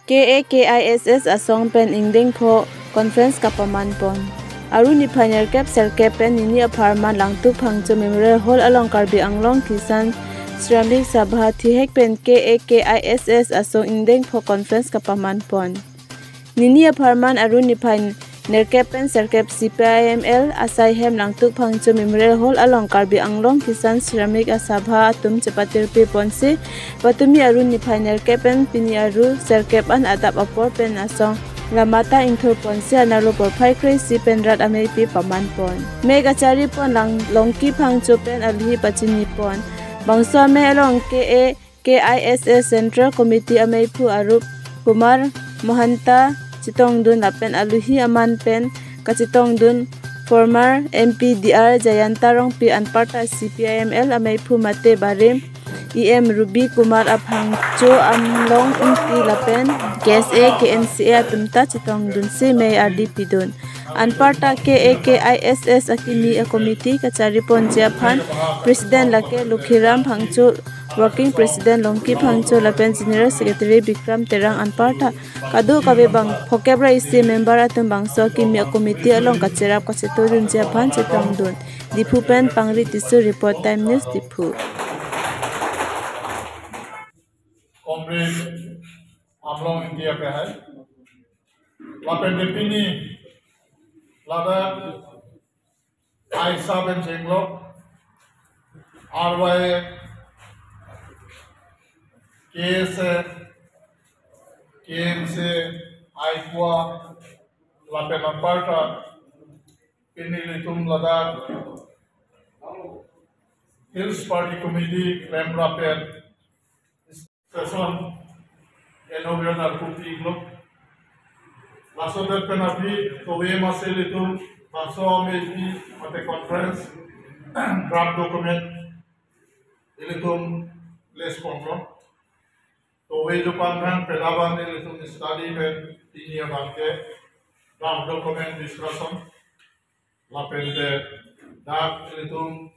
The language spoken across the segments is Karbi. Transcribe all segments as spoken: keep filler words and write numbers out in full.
K A K I S S asong pen ingdeng pho conference kapaman pon. Aru niphai nerkep serkep pen nini apharman Langtuk Phangcho Memorial Hall along Karbi Anglong Kisan Shramik Sabha thihek pen K A K I S S asong ingdeng pho conference kapaman pon. Nini apharman aru niphai nerkep pen serkep C P I M L asai hem Langtuk Phangcho Memorial Hall along Karbi Anglong Kisan Shramik Asabha atum chepatirpi ponsi, patumi aru niphai nerkep pen pini aru serkep an adap apor pen asong lamata ingthur ponsi anerlo porphai kre-isi pen rat ameipi paman pon. Mek kachari pon lang Longki Phangcho pen aluhi pachini pon. Bangso amei along K A K I S S Central Committee ameiphu Arup Kumar Mohanta chetongdun lapen aluhi aman pen kachetongdun former M P D R Jayanta Rongpi anparta C P I M L ameiphu mate barim E M Ruby Kumar aphangcho Amlong Ingti lapen K S A K N C A atum ta chetongdunsi mei ardi pidun. Anparta K A K I S S akimi a committee kachari ponji aphan President lake Lukhiram Phangcho, Working President Longki Phangcho lapen General Secretary Bikram Terang anparta kadokave bang phokep ra isi member atum bangso akimi a committee along kacherap kachetongdunji aphan chetongdun. Diphu pen Pangri Tisso report, Time News Diphu. Comrade Amlong Ingti akehai. Lapen de pini ladak aisa pen chenglok R Y K S A, K N C A, aikua, lapen anparta pini ilitum ladak Hills Party Committee klemrap pen session inaugural arpu pi-iklo. Laso det pen aphi tove masi ilitum bangso ameipi mate conference draft document ilitum place ponlo. Tove jupan thang peda abang ilitum study pen pini abang ke draft document discussion lapen te dak ilitum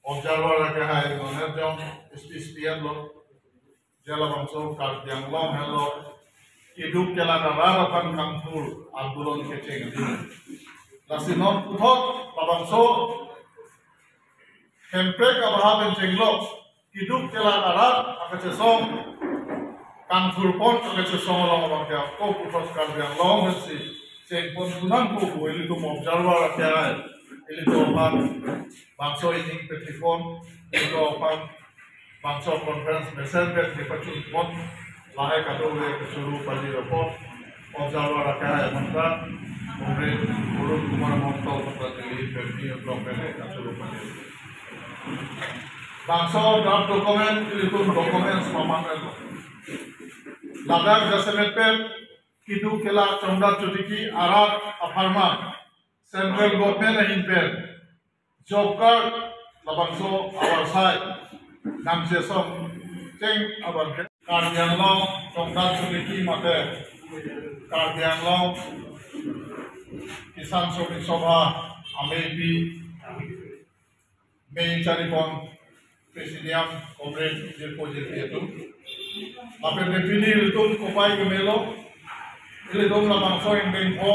observer akehai non herjong speech pi-etlo. Je labangso Karbi Anglong henlo keduk kelang arat aphan kangthur andolon kecheng di. Lasi non puthot labangso Hemprek abahap pen chenglok keduk kelang arat akachesong, kangthur pon akachesong along abang ke ako puthot Karbi Anglong pensi chengpon tunang ko pu ilitum observer akehai ilitum aphan bangso ining pethi pon, ilitum aphan bangso conference mesen pen kepachun pon lahai kadokave kachuru pali report observer akehai manta Comrade Arun Kumar Mahanta manta Delhi pen ni blog pen kachuru pali. Bangso draft document ilitum documents mamang elo. Ladak jasemet pen keduk kelang chongdat chotiki arat apharman central government ahin pen job card labangso avarsai nangchesong cheng abang ke Karbi Anglong chongdat chotiki mate Karbi Anglong Kisan Shramik Sabha ameipi mei charipon Presidium, Comrade jirpo jirpi atum. Lapen de pini ilitum kopai kemelo, ilitum labangso ingdeng pho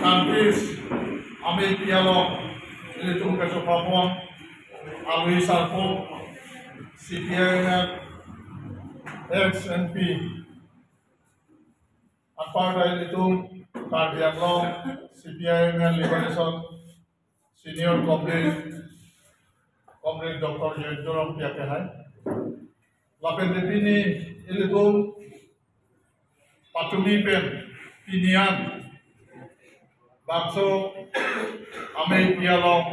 kangpis ameipi along ilitum kachopapon, alui sarpo, C P I M L, ex M P, anparta ilitum Karbi Anglong C P I M L Liberation Senior Comrade, Comrade Doctor Jayanta Rongpi akehai. Lapen de pini ilitum patumi pen pini an bangso ameipi along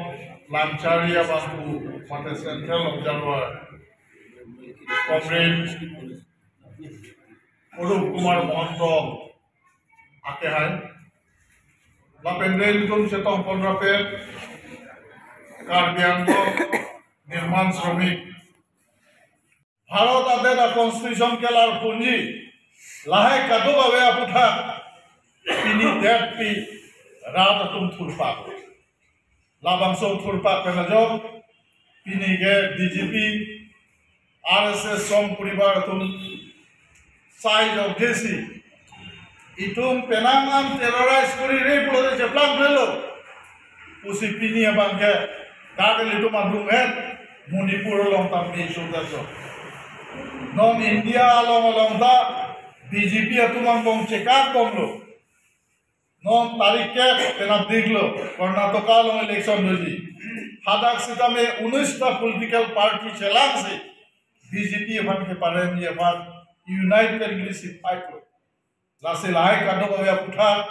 lamchari abangphu mate central observer Comrade Arun Kumar Mahanta akehai. Lapen de ilitum chetong ponrap pen Karbi Anglong Nirman Shramik, Bharat adet a constitution kelar ponji lahai kadokave aputhak pini detpi rat atum thurpak. Labangso thurpak pen ajok pini ke D G P, R S S song poribar atum Sai jok jesi itum penang an terrorize kori re pulote cheplang pelo pusi pini abangke dak ilitum adung het Manipur along ta me so ta so. Non India along along ta B J P atum angbong chekak bomlo. Non tarik kep penap diklo, Karnataka along election doji. Hadak sitame unis ta political party chelangsi B J P aphan keparemji aphan united neli si fight lo. Lasi lahai kadokave aputhak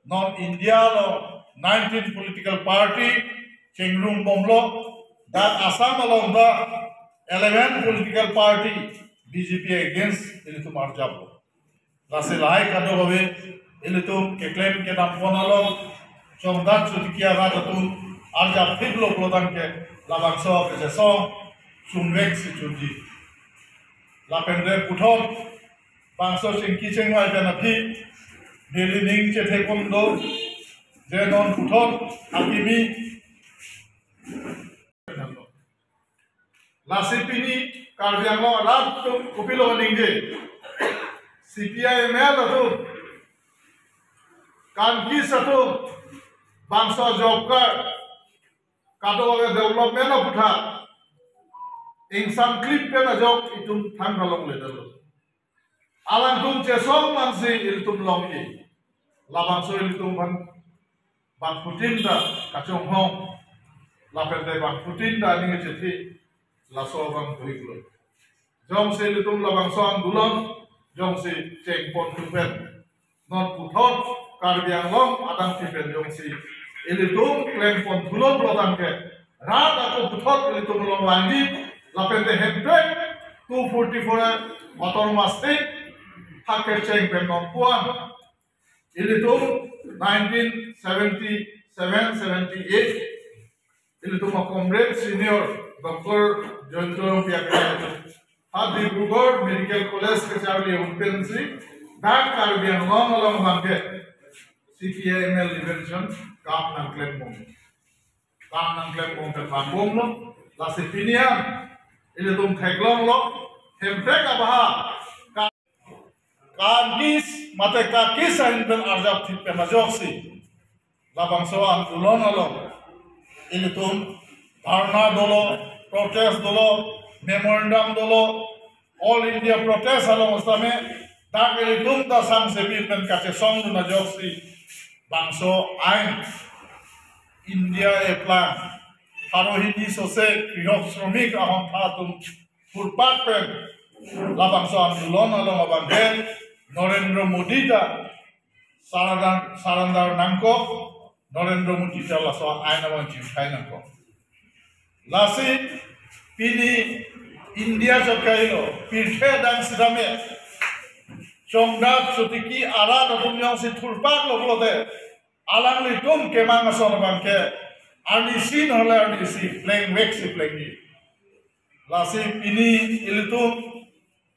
non India along nineteen political party chengrum bomlo, dak Assam along ta eleven political party B J P against ilitum arjaplo. Lasi lahai kadokave ilitum keklem kedam pon along chongdat chotiki arat atum arjap thiplo pulo tangte labangso kachesong sungvek si chunji. Lapen re puthot bangso chingki chingvai pen aphi Delhi ning chethe pon do, je non puthot akimi. Lasi pini Karbi Anglong arat atum kopilo ningje, C P I M L atum, Kankis atum, bangso job card, kadokave development aputhak ingsam klip pen ajok itum thang kalong ledalo. Alangtum chesong mansi ilitum longji. Labangso ilitum aphan bangphutin ta kachonghong, lapen te bangphutin ta aning chethi, laso abang buik lo. Jongsi ilitum labangso andolon jongsi chengpon thupen, non puthot Karbi Anglong adangsi pen jongsi ilitum klempon thulo pulo tangte, rat ako puthot ilitum along vangji, lapen te hemprek two forty-four Autonomous State hake cheng pen non puan. Ilitum nineteen seventy-seven seventy-eight, ilitum a comrade senior Doctor Jayanta Rongpi akehai atum ha Dibrugarh Medical College kacharli un pensi dak Karbi Anglong along abangke C P I M L liberation kam nangklem bom. Kam nangklem bom pen vangbomlo. Lasi pini an ilitum theklonglo, hemprek abaha Kankis mate Kankis ahin pen arjap thip pen ajoksi labangso andolon along ilitum dharna dolo, protest dolo, memorandum dolo, All India protest along sitame dak ilitum ta sangsepi pen kachesongdun ajoksi bangso ain India eplang pharo hini sose krihok shramik ahontha atum thurpak pen labangso andolon along abangke Narendra Modi ta surrender, surrender nangkok, Narendra Modi ta laso ain abang chingthai nangkok. Lasi pini India chot kailo, pirthe adang sitame chongdat chotiki arat atum jongsi thurpaklo pulote, alanglitum kemang ason abangke arnisi nonle arnisi plengvek si plengji. Lasi pini ilitum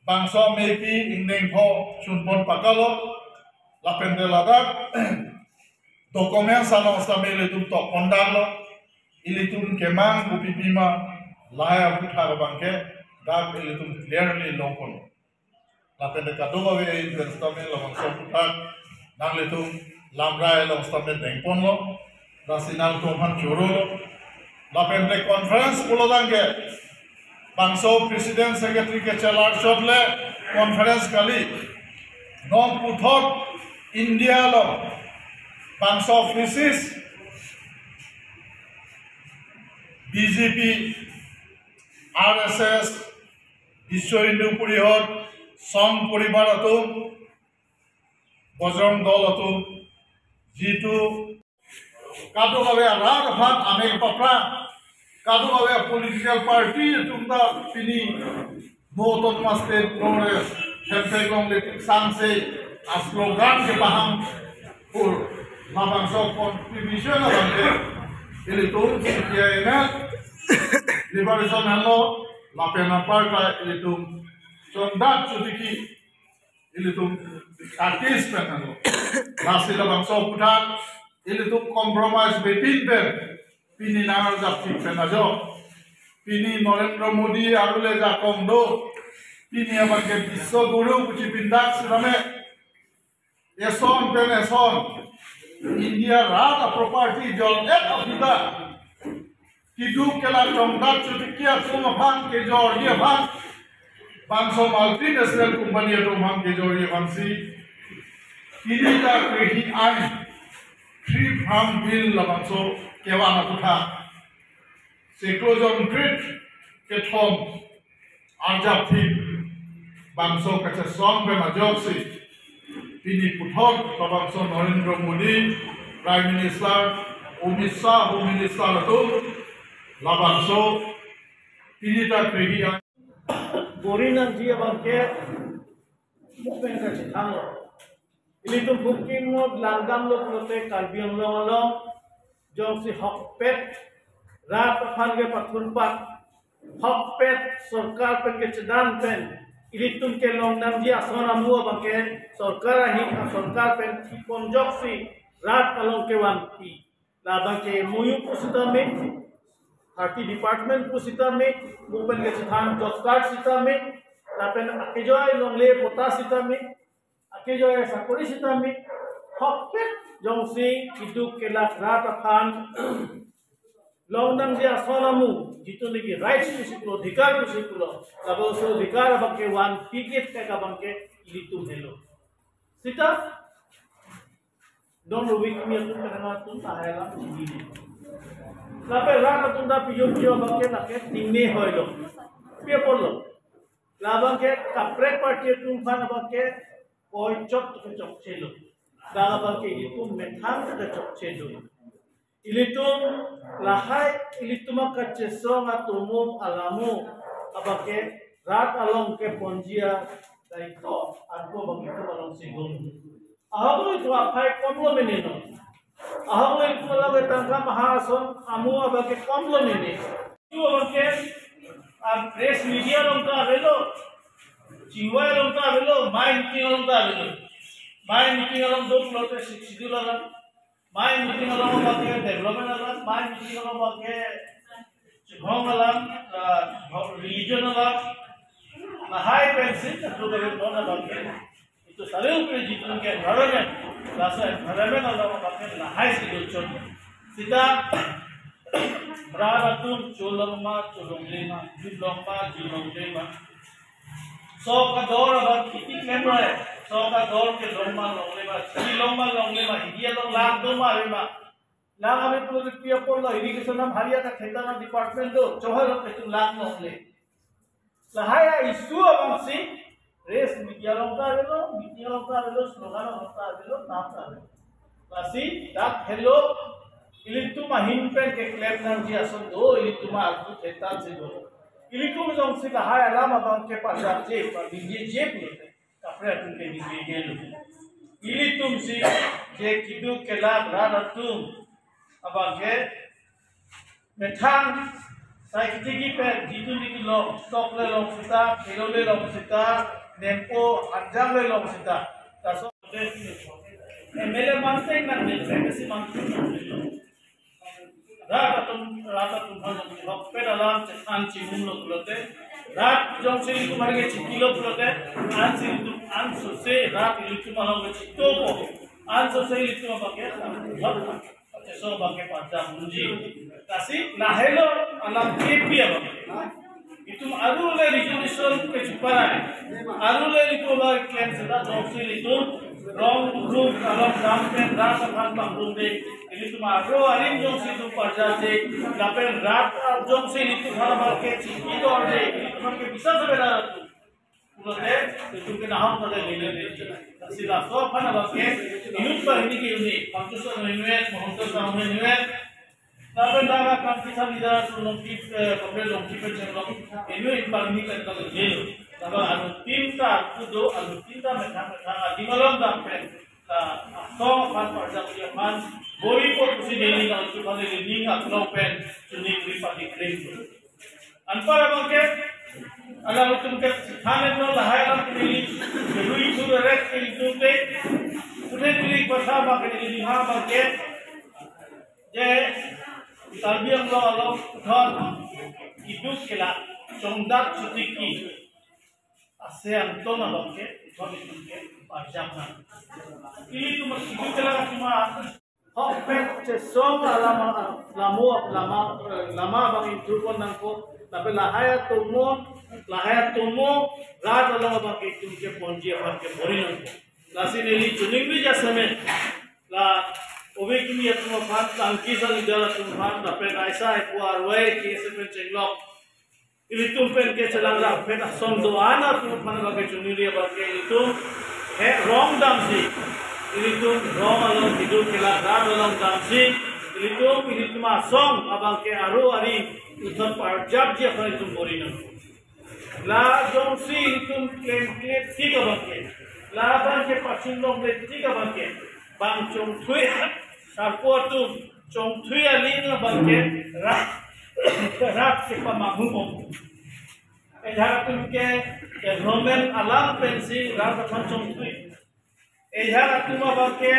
bangso mepi ingdeng pho chunpon pakalo, lapen te ladak documents along sitame ilitum tokpon damlo, ilitum kemang kopi pima, lahai aputhak abangke dak ilitum clearly longpon. Lapen te kadokave ahin pen sitame labangso aputhak nanglitum lamrai along sitame dengponlo, lasi nangtum aphan chorolo. Lapen te conference pulo tangte bangso president secretary kachelar chot le conference kali. Non puthot India along bangso offices B J P, R S S, Biswa Hindu Porishad, Sangh Poribar atum, Bajrang Dal atum, jitu kadokave arat aphan amek papra, kadokave political party atum ta pini no Autonomous State, no rest, hemprek longle tik sangse a slogan kepahang pur labangso contribution abangke ilitum C P I M L liberation henlo, lapen anparta ilitum chongdat chotiki ilitum Kankis pen henlo. Lasi labangso aputhak ilitum compromise bepin pen pini nangarjap thip pen ajok. Pini Narendra Modi arule jakong do. Pini abangke Biswa Guru pusi pindak sitame, eson pen eson India rat a-property jor-et aphi ta keduk kelak chongdak chotiki atum aphan kejorji aphan, bangso multinational company atum aphan kejorji aphansi, pini ta Krishi Ain, Three Farm Bill labangso kevan aputhak, Seclusion Creed kethom arjapthip bangso kachesong pen ajoksi, pini puthot labangso Narendra Modi Prime Minister, Amit Shah Home Minister atum labangso pini ta Krishi Ain bor-i nangji abangke muk pen kachethanglo. Ilitum phukim mo langdamlo pulote Karbi Anglong along jongsi hokpet rat aphan kepathurpat, hokpet sorkar pen kechedan pen ilitum kelong nangji ason amu abangke sorkar ahin, sorkar pen thipon ajoksi rat along kevanpi. Labangke M O U pusitame, thirty department pusitame, muk pen kachethang job card sitame, lapen akejoi longle patta sitame, akejoi sakori sitame, hokpet jongsi keduk kelak rat aphan long nangji ason amu, jitu niki rights pusi pulo, adhikar pusi pulo, labangso adhikar abangke vanpi kit ka abangke ilitum helo. Sita don week mi atum kadang atum tahai alam ini. Lapen rat atum ta pijor pijor abangke lake tingne hoilo. Pi apotlo? Labangke kaprek party atum aphan abangke koichot kechokchelo. Dak abangke ilitum methang kechokchelo. Ilitum lahai ilitum akachesong atumum alamu abangke rat along keponji a-daito anko abang itum alongsi dun. Ahok lo itum aphai komlo mene non. Ahok lo itum along ketangka maha ason amu abangke komlo mene. Itum abangke a-press media along ta avelo, chingvai along ta avelo, mai meeting along ta avelo. Mai meeting along duk lote Sixth Schedule alam, mai meeting along abangke development alam, mai meeting along abangke chehong alam, ah, religion alam, lahai pensi atu dari non abangke. Itum sari upre jitu ke environment, laso environment along abangke lahaisi luchon. Sita rat atum cholong ma cholongle ma, julong ma julongle ma. Sok ador abang kheti klem rai, sok ador kelong ma longle ma, chelong ma longle ma, hidi along lang do ma ave ma. Lang ave pulote pi apotlo, irrigation nam haria ka theta nam department do, chohar lo ketu lang longle. Lahai a-issue abangsi press media along ta avelo, media along ta avelo, slogan along ta avelo, tam ta avelo. Lasi dak helo ilitum ahin pen keklem nangji ason do, ilitum arpu thetan si do. Ilitum jongsi lahai alam abangke pajak je, pabingje je pulote kaprek atum ke bingje je lo. Ilitum si je keduk kelak rat atum abangke methang sai ketiki pen jitu niki long, sok le long sita, thelo le long sita, nempo hanjang le long sita. Laso M L A manseng nang nil, M L A si manseng nang nil. Rat atum, rat atum aphan hokpet alam chethan chimum lo pulote, rat jongsi ilitum arge chikilo pulote, ansi ilitum ansose rat ilitum along ke chitopo, ansose ilitum abangke hok. Acheso abangke pajak unji. Lasi lahelo alam kepi abang. Itum aru le resolution kechuparai. Aru le itum abang klem seta jongsi itum rong ruk along dam pen rat aphan pangrumde. Ilitum aru arim jongsi itum pajak je. Lapen rat jongsi itum aphan abangke chiki dorde. Ilitum ke bisa sebenarnya tu. Pulote, itum ke nahok pada nilai nilai. Lasi laso aphan abangke, inut banghini ke unit, Pangtuson unit, Mahunto Sangho unit. Lapen dak a-Kamkisa leader atum longkip, eh, Comrade Longkip pen chenglok, inut banghini kan tak nilai. Lapen anuttin ta kudo, anuttin ta methang methang adim along dam pen. Ta, asong aphan parjak aphan, bor-ipo pusi neli nangchuphan neli ning aklong pen, chuning ri pati kring. Anpar abangke, alanglitum ke than-etlo lahai alam pini, kerui thu rek pini tumte, puthe pini kotha abangke neli ha abangke, je Karbi Anglong along thon, keduk kelak, chongdak chotiki. Ase angton abangke, ithon itum ke, parjap nang. Ilitum kidu kelak atum ahokpet chesong alama, lamo, lama, eh, lama abang inthurpon nangkok, lapen lahai atomo, lahai atomo, rat along abangke itum ke ponji aphan ke bor-i nangkok. Lasi neli choningri jasemet, la ove kimi atum aphan, tangki sa leader atum aphan, lapen aisa epo arwai K S A pen chenglok ilitum pen kechelang rapet asong do-an atum aphan abangke choningri abangke ilitum he rong damsi, ilitum rong along kidu kelak rat along damsi, ilitum ilitum asong abangke aro ari uthot parjapji aphan ilitum bor-i nang. La jongsi ilitum klem klem tik abangke, la abangke pachun longle tik abangke, bang chongthui, sarpo atum chongthui aling abangke rat, rat kepamanghu bom. Ejak atum ke development alam pensi rat aphan chongthui. Ejak atum abangke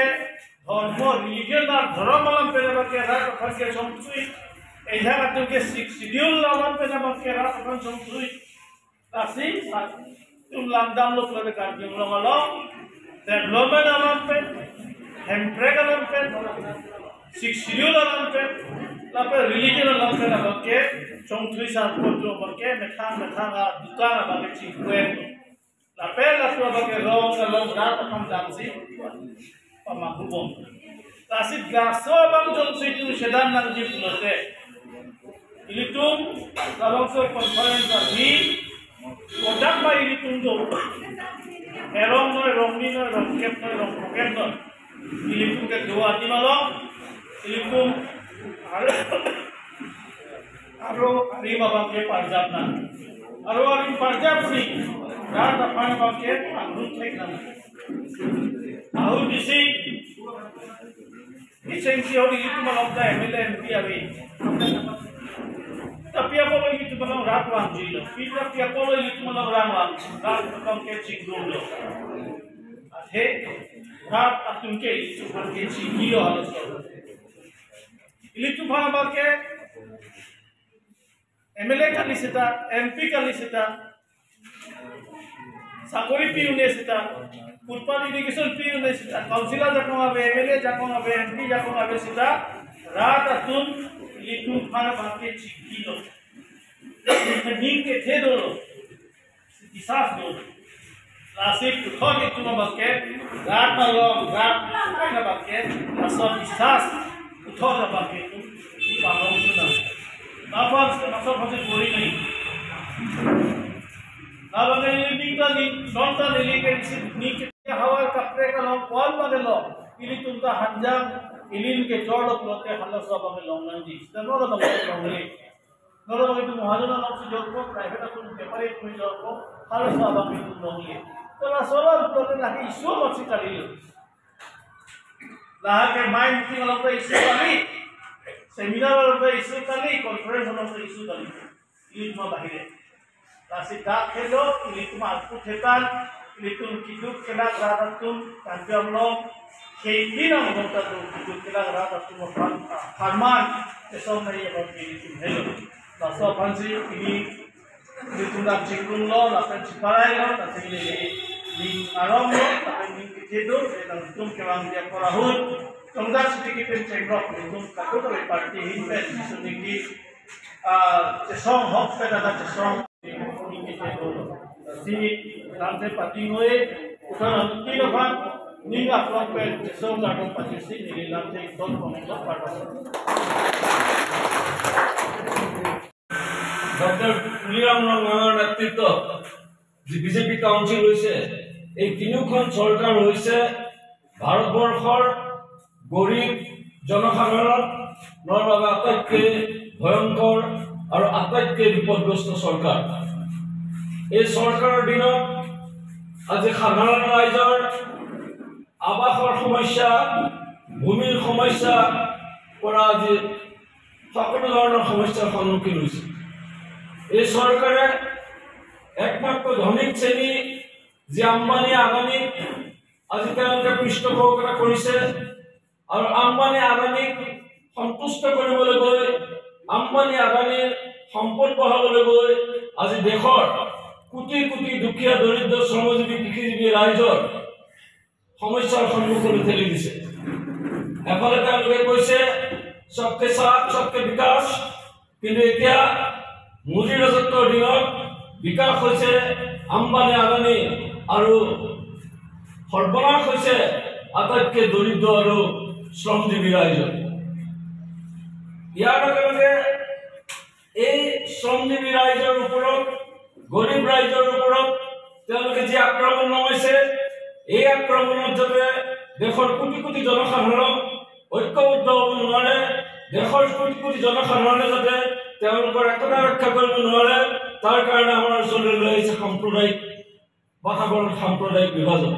dhormo, religion ba dhorom alam pen abangke rat aphan ke chongthui. Ejak atum ke Sixth Schedule alam pen abangke rat aphan chongthui. Lasi, itum lam damlo pulote Karbi Anglong along development alam pen, hemprek alam pen, Sixth Schedule alam pen, lapen religion alam pen abangke chongthui, sarpo atum abangke methang methang adukan abangke chingkuen. Lapen laso abangke rong along rat aphan damsi pamanghu bom. Lasi laso abang jongsi itum chedam nangji pulote, ilitum labangso conference ahi kodak ma ilitum do. Erong noi, rongni noi, rongkep noi, rongphokep noi, ilitum kedo adim along ilitum aro, aro arim abangke parjap nang. Aro arim parjapsi rat aphan abangke pangrum thek nang. Ahut isi, isi isi ahut ilitum along ta M L A, M P ave. Tapi apotlo ilitum along rat vangjilo? Pi, tapi apotlo ilitum along rat vang, rat abangke chingrum lo? Athe rat atum ke ilitum aphan ke chingkilo halaso. Ilitum aphan abangke M L A kali seta, M P kali seta, sakori pi-un-e seta, footpath irrigation pi-un-e seta, councillor jakong ave, M L A jakong ave, M P jakong ave seta, rat atum ilitum aphan abangke chingkilo. Ning kethe dolo. Bisas do. Lasi puthot itum abangke rat along, rat along abangke laso bisas puthot abangke itum pangrum tu nang. Labang laso abangke bor-i nang. Labang neli ning ta ning, non ta neli ke isi ning ke havar kaprek along, ko-an abangke long, ilitum ta hanjang, ilim kejor lo pulote halaso abangke long nangji. Seta non abangke longle. Noro itu mahajon alongsi jorpo, private atum bepari atum jorpo, halaso abang itu longle. To laso alam pulote lake issue amatsi kalilo. Lahai ke main meeting along ta issue kali, seminar along ta issue kali, conference along ta issue kali. Ilitum abahire. Lasi dak helo, ilitum akut hetan, ilitum kidu kelak rat atum, tanjam long, kheti nang bongta tu kidu kelak rat atum aphan, ah, pharman, esom nai abang ilitum helo. Laso aphansi ili ilitum dak chingrum lo, lapen chiparai lo, lapen ili ning arom lo, lapen ning kethe do, lapen ilitum kevang dia porahut, tongda sitiki pen chengrok, ilitum katu kali party hin pen, suniki, ah, chesong hok pen ada chesong, ning kethe do. Si, lamthe pati ngoi, uthon anti lo bang, ning aklong pen, chesong kadung pati si, neli lamthe ikdom kong ikdom pardon. Doctor Tuliram ৰংহাঙৰ নেতৃত্বত যি BJP council হৈছে, এই তিনিওখন চৰকাৰ হৈছে ভাৰতবৰ্ষৰ গৰীব জনসাধাৰণৰ বাবে আটাইতকৈ ভয়ংকৰ আৰু আটাইতকৈ বিপদগ্ৰস্ত চৰকাৰ। এই চৰকাৰৰ দিনত আজি সাধাৰণ ৰাইজৰ আৱাসৰ সমস্যা, ভূমিৰ সমস্যা পৰা আজি সকলো ধৰণৰ সমস্যাৰ সন্মুখীন হৈছে। এই চৰকাৰে একমাত্ৰ ধনিক শ্ৰেণী যি আম্বানী আদানীক আজি তেওঁলোকে পৃষ্ঠপোষকতা কৰিছে আৰু আম্বানী আদানীক সন্তুষ্ট কৰিবলৈ গৈ, আম্বানী আদানীৰ সম্পদ বঢ়াবলৈ গৈ আজি দেশৰ কোটি কোটি দুখীয়া, দৰিদ্ৰ, শ্ৰমজীৱী, কৃষিজীৱী ৰাইজৰ সমস্যাৰ সন্মুখলৈ ঠেলি দিছে। এফালে তেওঁলোকে কৈছে সবকে সাথ, সবকে বিকাশ, কিন্তু এতিয়া মোদী ৰাজত্বৰ দিনত বিকাশ হৈছে আম্বানী, আদানী আৰু সৰ্বনাশ হৈছে আটাইতকৈ দৰিদ্ৰ আৰু শ্ৰমজীৱী ৰাইজৰ। ইয়াৰ লগে লগে এই শ্ৰমজীৱী ৰাইজৰ ওপৰত, গৰীব ৰাইজৰ ওপৰত তেওঁলোকে যি আক্ৰমণ নমাইছে, এই আক্ৰমণত যাতে দেশৰ কোটি কোটি জনসাধাৰণ ঐক্যবদ্ধ হ'ব নোৱাৰে, দেশৰ কোটি কোটি জনসাধাৰণে যাতে তেওঁলোকৰ একতা ৰক্ষা কৰিব নোৱাৰে, তাৰ কাৰণে আমাৰ ওচৰলৈ লৈ আহিছে সাম্প্ৰদায়িক বাতাবৰণ, সাম্প্ৰদায়িক বিভাজন।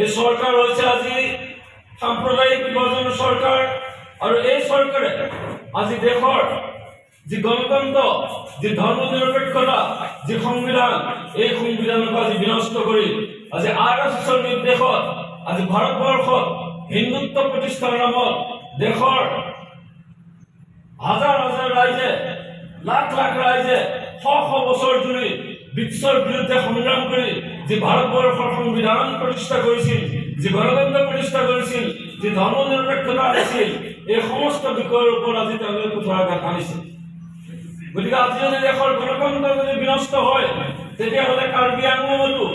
এই চৰকাৰ হৈছে আজি সাম্প্ৰদায়িক বিভাজনৰ চৰকাৰ, আৰু এই চৰকাৰে আজি দেশৰ যি গণতন্ত্ৰ, যি ধৰ্ম নিৰপেক্ষতা, যি সংবিধান, এই সংবিধানক আজি বিনষ্ট কৰি আজি আৰ এছ এছৰ নিৰ্দেশত আজি ভাৰতবৰ্ষত হিন্দুত্ব প্ৰতিষ্ঠাৰ নামত দেশৰ হাজাৰ হাজাৰ ৰাইজে, লাখ লাখ ৰাইজে শ শ বছৰ জুৰি ব্ৰিটিছৰ বিৰুদ্ধে সংগ্ৰাম কৰি যি ভাৰতবৰ্ষৰ সংবিধান প্ৰতিষ্ঠা কৰিছিল, যি গণতন্ত্ৰ প্ৰতিষ্ঠা কৰিছিল, যি ধৰ্ম নিৰপেক্ষতা আনিছিল, এই সমস্ত বিষয়ৰ ওপৰত আজি তেওঁলোকে কুঠাৰঘাত আনিছে। গতিকে আজি যদি দেশৰ গণতন্ত্ৰ যদি বিনষ্ট হয়, তেতিয়াহ'লে কাৰ্বি আংলঙতো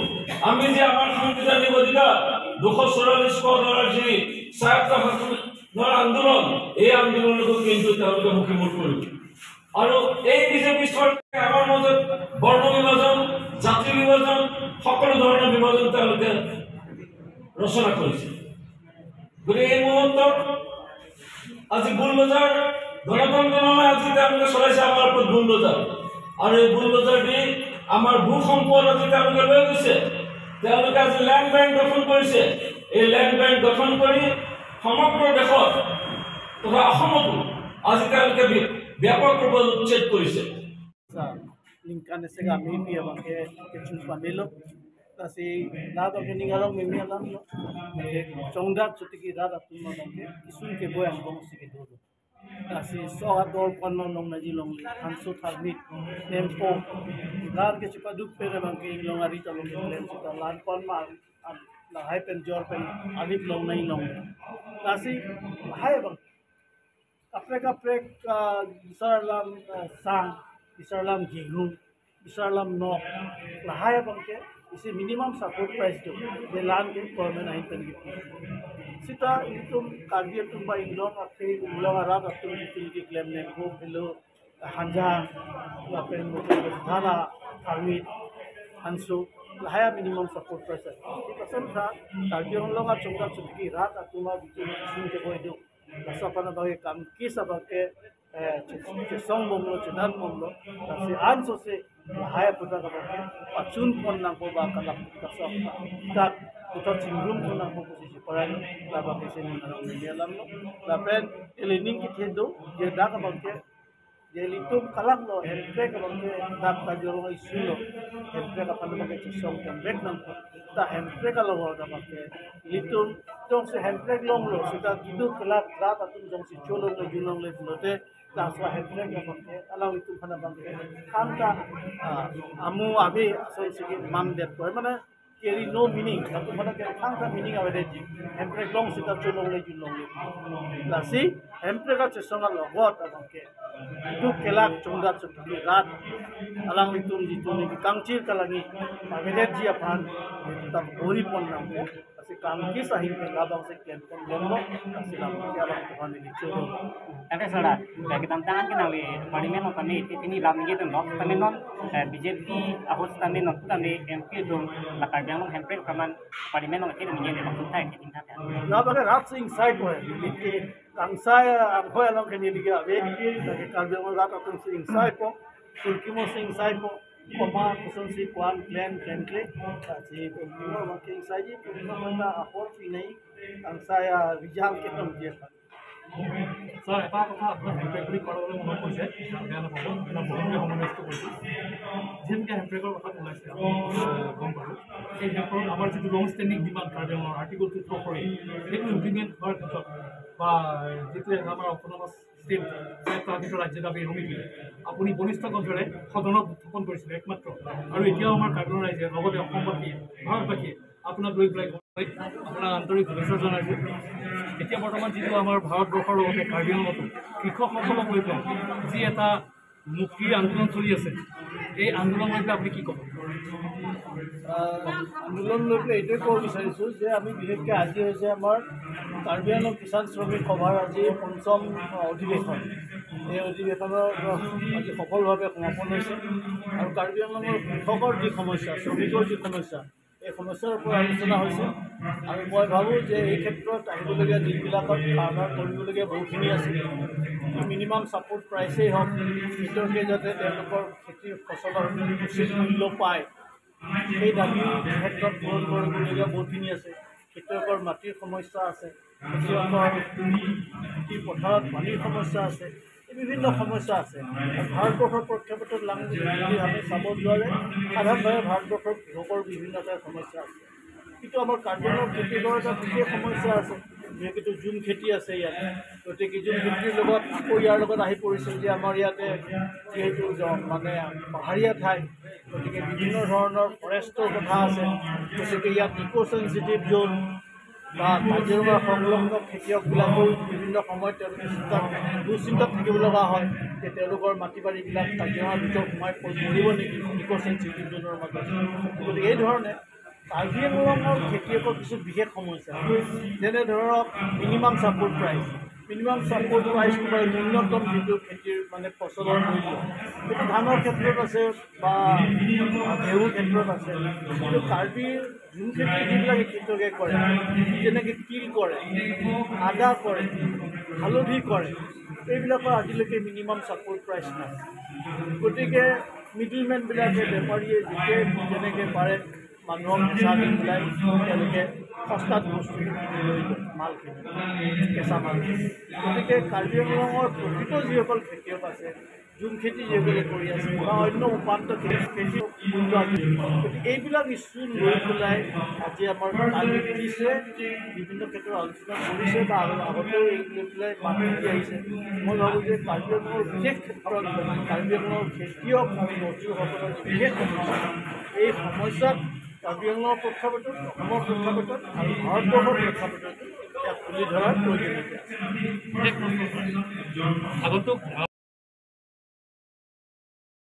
আমি যে আমাৰ সাংবিধানিক অধিকাৰ দুশ চৌৰাল্লিছ ক ধাৰাৰ যি স্বায়ত্ত শাসনৰ আন্দোলন, এই আন্দোলনতো কিন্তু তেওঁলোকে মুখে মুখ কৰিব। আৰু এই বিজেপি চৰকাৰে আমাৰ মাজত বৰ্ণ বিভাজন, জাতি বিভাজন, সকলো ধৰণৰ বিভাজন তেওঁলোকে ৰচনা কৰিছে। গতিকে এই মুহূৰ্তত আজি বুলডোজাৰ, গণতন্ত্ৰ নহয়, আজি তেওঁলোকে চলাইছে আমাৰ ওপৰত বুলডোজাৰ। আৰু এই বুলডোজাৰ দি আমাৰ ভূ সম্পদ আজি তেওঁলোকে লৈ গৈছে। তেওঁলোকে আজি লেণ্ড বেংক গঠন কৰিছে। এই লেণ্ড বেংক গঠন কৰি সমগ্ৰ দেশত তথা অসমতো আজি তেওঁলোকে বি-, ব্যাপক ৰূপত উচ্ছেদ কৰিছে। Sa, ningkan isi kami pi abang ke kechun pamelo. Lasi la abang ke ning arong meme alam lo. Ke chongdat chuti ki rat atum abang ke kisun ke boy angbong si kedo. Lasi so ador kon lo long naji longle, hanso tharmit, nempo. Lar ke chupaduk pen abang ke long ari ta long ke plan chuta lan kon ma, an, lahai pen jor pen alip long nai long. Lasi lahai abang kaprek kaprek, ah, bisar alam, ah, sang, bisar alam gehu, bisar alam nok, lahai abang ke isi minimum support price do, je lan ke government ahin pen gitu. Sita itum Karbi atum ba inglong akhei, inglong arat atum itum keklem nengko belo hanjang, lapen motor dhala, tharmit, hanso, lahai minimum support price. Sita samsa Karbi Anglong achongda chuti ki rat atum abitu isun ke boy do. Laso aphan abang ke kam kis abang ke, eh, che-, chesong bomlo, chedan bomlo. Lasi anso se lahai aputhak abang ke pachun pon nangpo ba kalak, laso aphan dak puthot chingrum pon nangpo pusi cheparai, labang ke sini nang media lam lo. Lapen ili ning kethe do, je dak abang ke, je ilitum kalang lo, hemprek abang ke dak ta jorong isi lo, hemprek aphan abang ke chesong hemprek nangpo. Ta hemprek along abang ke ilitum jongsi hemprek longlo, sita keduk kelak rat atum jongsi cholongle junlongle pulote, ta aswa hemprek abang ke alanglitum aphan abang ke thangta, ah, amu abi asonsi ke mandetpo, mane carry no meaning, latum aphan ke thangta meaning avedetji. Hemprek long sita cholongle junlongle. Lasi hemprek achesong alogot abang ke keduk kelak chongdat chuti ki rat alanglitum jitu ni kangchir kalangi avedetji aphan ta bori pon nangpo. Lasi kam kis ahin pen labang si klem pon longlo, lasi labang ke alanglitum aphan ili choro. Tangte sara, kedamtang an ke nangli parliament along tame, ini lam ningje dunlo, tame non, eh, B J P ahut tame non, tame M P atum la Karbi Anglong hemprek apharman parliament along ke ningje le maksud thai ke tingkat ya. Labang ke rat si ingsaipo, neli ke kangsai angkhoi along ke neli ke ave ke, lake Karbi Anglong rat atum si ingsaipo, sulkimo si ingsaipo, koma kosonsi ko-an klem, klem kle, lasi sulkimo abang ke ingsaiji, sulkimo abang ta apor pinai, kangsai result ke tong dia. Sir, এটা কথা, আপোনাৰ হেণ্ডব্ৰেক বুলি কোৱাৰ লগে লগে মনত পৰিছে, বেয়া নাপাব, এটা বহুতে সময় নষ্ট কৰিছোঁ। যিহেতুকে হেণ্ডব্ৰেকৰ কথা ওলাইছে, আমি, আহ, গম পালোঁ। এই হেণ্ডব্ৰেকৰ আমাৰ যিটো লং ষ্টেণ্ডিং ডিমাণ্ড, কাৰ্বি আংলঙৰ article two four four eight, সেইটো ইমপ্লিমেণ্ট হোৱাৰ ক্ষেত্ৰত বা যিটো আমাৰ অট'নমাছ ষ্টেট স্বায়ত্তশাসিত ৰাজ্য দাবী সমিতি আপুনি বলিষ্ঠ কণ্ঠৰে সদনত উত্থাপন কৰিছিলে একমাত্ৰ। আৰু এতিয়াও আমাৰ কাৰ্বি আংলং ৰাইজে লগতে অসমবাসীয়ে, ভাৰতবাসীয়ে আপোনাক লৈ পেলাই আপোনাক আন্তৰিক শুভেচ্ছা জনাইছো। এতিয়া বৰ্তমান যিটো আমাৰ ভাৰতবৰ্ষৰ লগতে কাৰ্বি আংলঙতো কৃষকসকলক লৈ পেলাই যি এটা মুক্তিৰ আন্দোলন চলি আছে, এই আন্দোলন লৈ পেলাই আপুনি কি ক'ব? আহ, আন্দোলন লৈ পেলাই এইটোৱে ক'ব বিচাৰিছোঁ যে আমি বিশেষকৈ আজি হৈছে আমাৰ কাৰ্বি আংলং কিষাণ শ্ৰমিক সভাৰ আজি পঞ্চম অধিৱেশন। এই অধিৱেশনৰ আজি সফলভাৱে সমাপন হৈছে আৰু কাৰ্বি আংলঙৰ কৃষকৰ যি সমস্যা, শ্ৰমিকৰ যি সমস্যা, এই সমস্যাৰ ওপৰত আলোচনা হৈছে। আৰু মই ভাবোঁ যে এই ক্ষেত্ৰত আহিবলগীয়া দিনবিলাকত ফাৰ্মাৰ কৰিবলগীয়া বহুখিনি আছে। মিনিমাম ছাপোৰ্ট প্ৰাইচেই হওক, কৃষকে যাতে তেওঁলোকৰ খেতিৰ ফচলৰ উচিত মূল্য পায়, সেই দাবীৰ ক্ষেত্ৰত পূৰণ কৰিবলগীয়া বহুতখিনি আছে। খেতিয়কৰ মাটিৰ সমস্যা আছে, খেতিয়কৰ খেতি পথাৰত পানীৰ সমস্যা আছে, এই বিভিন্ন সমস্যা আছে। আৰু ভাৰতবৰ্ষৰ প্ৰেক্ষাপটত লাং যদি আমি চাব যোৱা যায়, সাধাৰণভাৱে ভাৰতবৰ্ষৰ কৃষকৰ বিভিন্ন এটা সমস্যা আছে। কিন্তু আমাৰ কাৰ্বি আংলঙৰ খেতিয়কৰ এটা বিশেষ সমস্যা আছে, যিহেতু জুম খেতি আছে ইয়াত। গতিকে জুম খেতিৰ লগত আকৌ ইয়াৰ লগত আহি পৰিছে যে আমাৰ ইয়াতে যিহেতু জ- মানে পাহাৰীয়া ঠাই, গতিকে বিভিন্ন ধৰণৰ ফৰেষ্টৰ কথা আছে। গতিকে ইয়াত ইক' চেঞ্চিটিভ জ'ন বা কাজিৰঙা সংলগ্ন খেতিয়কবিলাকেও বিভিন্ন সময়ত তেওঁলোকে চিন্তাত, দুশ্চিন্তাত থাকিব লগা হয় যে তেওঁলোকৰ মাটি বাৰীবিলাক কাজিৰঙাৰ ভিতৰত সোমাই পৰি মৰিব নেকি ইক' চেঞ্চিটিভ জ'নৰ মাজত। গতিকে এই ধৰণে কাৰ্বি আংলঙৰ খেতিয়কৰ কিছু বিশেষ সমস্যা, যেনে ধৰক minimum support price. Minimum support প্ৰাইচটো বা ন্যূনতম যিটো খেতিৰ মানে ফচলৰ মূল্য, সেইটো ধানৰ ক্ষেত্ৰত আছে বা ঘেঁহুৰ ক্ষেত্ৰত আছে। কিন্তু কাৰ্বি জুম খেতি যিবিলাকে খেতিয়কে কৰে, যেনেকে তিল কৰে, আদা কৰে, হালধি কৰে, এইবিলাকৰ আজিলৈকে মিনিমাম ছাপোৰ্ট প্ৰাইচ নাই। গতিকে মিডিলমেনবিলাকে, বেপাৰীয়ে যেতিয়া যেনেকে পাৰে মানুহক হেঁচা দি পেলাই তেওঁলোকে সস্তাত বস্তু লৈ লয়, মালখিনি, কেঁচা মালখিনি। গতিকে কাৰ্বি আংলঙৰ প্ৰকৃত যিসকল খেতিয়ক আছে, জুম খেতি যিসকলে কৰি আছে বা অন্য উপান্ত খেতি, খেতি, গতিকে এইবিলাক ইছ্যু লৈ পেলাই আজি আমাৰ কালি উঠিছে, বিভিন্ন ক্ষেত্ৰত আলোচনা কৰিছে বা আগ- আগতেও এই লৈ পেলাই মাত মাতি আহিছে। মই ভাবোঁ যে কাৰ্বি আংলঙৰ বিশেষ ক্ষেত্ৰত কাৰ্বি আংলঙৰ খেতিয়ক আৰু মজদুৰসকলৰ বিশেষ সমস্যা, এই সমস্যাত কাৰ্বি আংলঙৰ প্ৰেক্ষাপটত, অসমৰ প্ৰেক্ষাপটত আৰু ভাৰতবৰ্ষৰ প্ৰেক্ষাপটত ইয়াক তুলি ধৰাৰ প্ৰয়োজনীয়তা আছে। আগন্তুক